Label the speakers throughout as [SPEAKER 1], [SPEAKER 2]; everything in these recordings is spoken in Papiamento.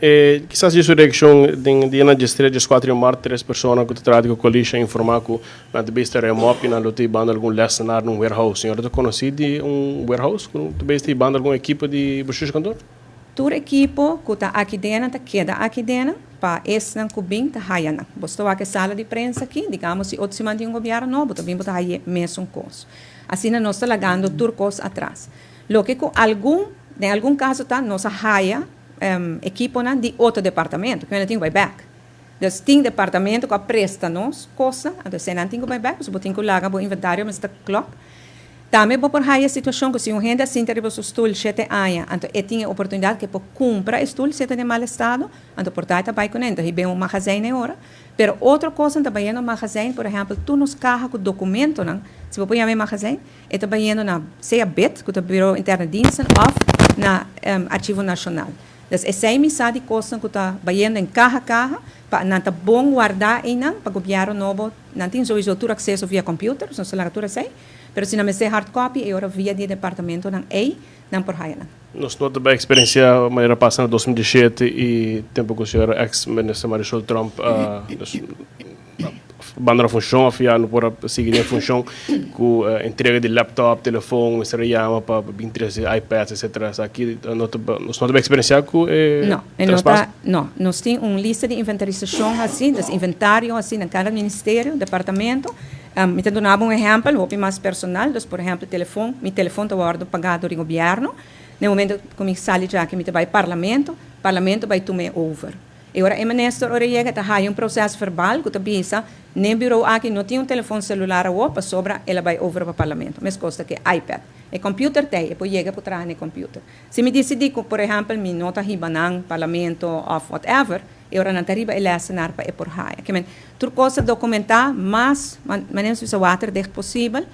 [SPEAKER 1] E kisas di su reakshon den dianan diestres, dieskuater di mart, tres persona ku ta traha di ku Coalition a informá ku nan ta bes ta remop i nan lo ta hibando algun lèsenar na un warehouse. Señora ta konosí di un warehouse ku ta bes ta hibando algun ekipo di bestuurskantoor?
[SPEAKER 2] Tur ekipo ku ta aki den ta keda aki den pa esnan ku bin ta haya nan. Bo sta wak e sala di prensa aki, digamos si otro siman tin un gobièrnu nobo, ta bin bo ta haya e mesun kos. Asina nos ta lagando tur kos atras. Loke ku algun, den algun kaso ta nos a haya. Ekiponan di otro departamento ku nan tin ku bai bèk. Dus tin departamento ku a presta nos kosnan, anto esei nan tin ku bai bèk, pasobra bo tin ku laga bo inventario mester ta klòp. Tambe bo por haya e situashon ku si un hende a sinta riba su stul shete aña, anto e tin e oportunidat ku e por kumpra e stul si e ta den mal estado, anto por ta e ta bai kuné, anto hib'é un magazijn e ora. Pero otro kosnan ta bayendo magazijn, por ehèmpel tur nos kaha ku dokumentonan, si bo por yama e magazijn, E ta bayendo na sea bid, ku ta Bureau Interne Diensten, òf na Archivo Nashonal. Dus esei mi sa di kosnan ku ta bayendo den kaha kaha pa nan ta bon wardá einan pa gobièrnu nobo nan tin souiso tur akseso via kòmpiuter, nos ta laga tur esei, pero si nan mester hard copy e ora via di e departamentonan ei nan por haya nan.
[SPEAKER 1] Nos no ta bay experiencia manera pasa na 2017 y tempo cu señora ex minister Marisol Tromp a banda na funcion of ya no por a sigui den funcion cu entrega di laptop, telefon, mester a yama pa bin trece iPads etcetera. Esaki no ta nos no ta bay experiencia cu e
[SPEAKER 2] No, e no ta, no. Nos tin un lista di inventarisacion haci, dus inventario haci na cada ministerio, departamento. Mi ta duna bo un ehempel hopi mas personal, dus por ehempel telefon, mi telefon ta wordo paga dor di gobierno, na e momento cu mi sali djaki mi ta bay parlamento, parlamento bay tuma e over. E ora e minister ora e yega e ta haya un proces verbal cu ta bisa n'e bureau aki no tin un telefon celular awo pasobra el a bay over pa parlamento, mescos ta cu e iPad. E computer t'ey, e por yega por traha n'e computer. Si mi dicidi cu por ehempel mi no ta hiba nan parlamento of whatever, E ora nan ta riba e lèsenar pa e por haya. Ke men, tur kos ta dokumentá mas manera nos bisa waterdicht posibel.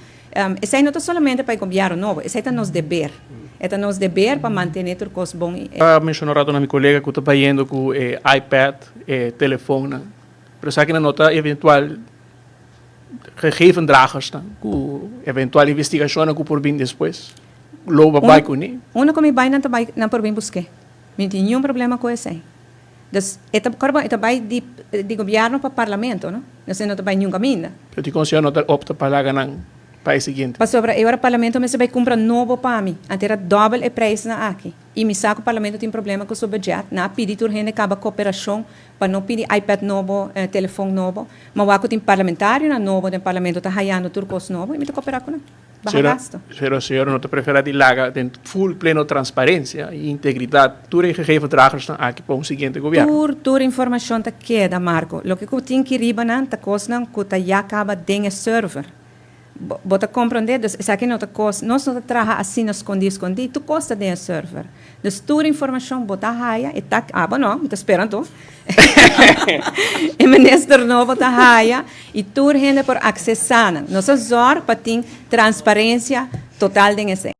[SPEAKER 2] Esei no ta solamente pa e gobièrnu nobo, esei ta nos deber. E ta nos deber pa mantené tur kos bon i.
[SPEAKER 3] A menshoná un rato na mi kolega ku ta bayendo ku e iPad, e telefonnan, pero esakinan no ta eventual gegevendragersnan ku eventual investigashonnan ku por bin despues lo bai kuné.
[SPEAKER 2] Unda ku mi bai nan ta bai, nan por bin busk'é. Mi no tin niun problema ku esei. Dus e ta kòrda bon e ta bai di di gobièrnu pa parlamento no, nos e no ta bai niun kaminda.
[SPEAKER 3] Pero dikon señor no ta opta pa laga nan pa e siguiente?
[SPEAKER 2] Pasobra e ora parlamento mester bai kumpra nobo pa mi, anto era dòbel e preisnan aki. I mi sa ku parlamento tin problema ku su budget, nan a pidi tur hende kaba koperashon pa no pidi iPad nobo, telefon nobo, ma wak ku tin parlamentarionan nobo den parlamento ta hayando tur kos nobo i mi ta koperá ku nan. Baha gasto.
[SPEAKER 3] Pero señora no ta prefera di laga den full pleno transparencia y integridad tur e gegevendragersnan aki pa un siguiente gobierno?
[SPEAKER 2] Tur, tur informacion ta keda, Marco. Loke cu tin ki riba nan ta cosnan cu ta ya caba den e server. Bo, bo ta comprende? Dus esaki no ta cos, nos no ta traha asina scondi scondi, tur cos ta den e server. Dus tur informacion bo ta haya, e ta, abo no, mi ta spera anto. E minister nobo ta haya y tur hende por accesa nan. Nos a zorg pa tin transparencia total den esey.